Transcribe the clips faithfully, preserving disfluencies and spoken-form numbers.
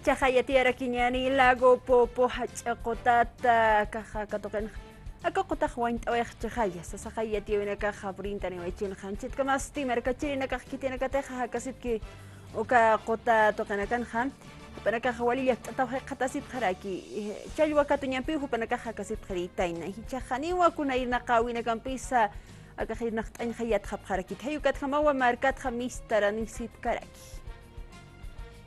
Chhaxaya tiyarakiñäni lago Poopó jach'a qutata, akaxa aka tuqinxa aka qutax wañt'awayxa chhaxaya, sasaxaya tiyawinakaxa purintaniwaychinxa. Anchhitkamasti markachirinakax khitinakatixa jakasipki uka quta tuqinakanxa, jupanakaxa wali llakt'ataw jikxatasipxaraki, eh, challwa katuñampiw jupanakaxa jakasipxaritayna. Jichhax janiwa kuna irnaqäwinakampisa akax irnaqt'añxa yatxapxarakiti. Jay ukatjamawa markatxa mistaranisipkaraki.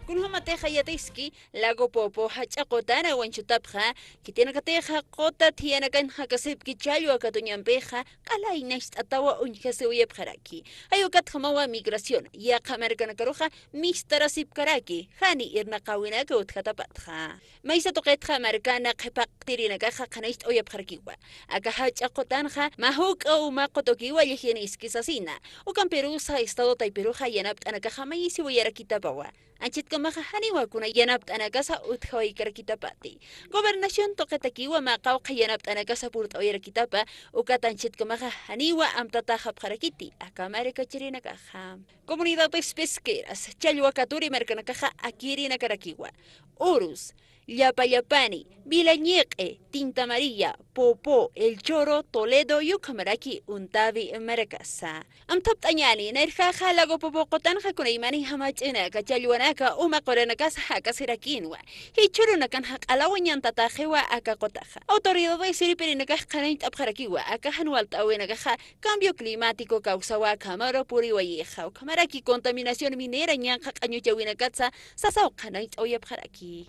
Kunjamatixa yatiski lago Poopó jach'a qutana wañchutapxa, khitinakatixa quta thiyanakan jakasipki challwa katuñampixa q'alay nacht'atawa uñjasiwayapxaraki. Jay ukatjamawa migración yaqha markanakaruxa mistarasipkaraki, jani irnaqäwinaka utjatapatxa. Maysa tuqitxa markana qhipaqtirinakaxa qhanacht'awayapxarakiwa. Aka jach'a qutanxa mä juk'a uma qutukiwa llijiniski sasina. Ukampirusa estado taypiruxa yanapt'anakaxa mayisiwayarakitapawa. Anchhitkamaxa janiwa kuna yanapt'anakasa utjawaykarakitapati. Gobernación tuqitakiwa mä qawqha yanapt'anakasa purt'awayarakitapa, ukat anchhitkamaxa janiwa amtataxapxarakiti aka markachirinakaxa. Comunidades pesqueras, challwa katuri markanakaxa akirinakarakiwa. Urus, Llapallapani, Vilañeqe, Tinta María, Poopó, El Choro, Toledo, ukhamaraki Untavi markasa. Amthapt'añäni, nayrjaxa lago Poopó qutanxa kunaymani jamach'inaka, challwanaka, uma quranakasa jakasirakinwa. Jichhürunakanxa q'alawa ñantataxiwa aka qutaxa. Autoridades siripirinakax qhanañt'apxarakiwa, aka jan walt'äwinakaxa cambio climático causawa akhamaru puriwayixa, ukhamaraki contaminación minera ñanqha q'añuchäwinakatsa sasaw qhanañt'awayapxaraki.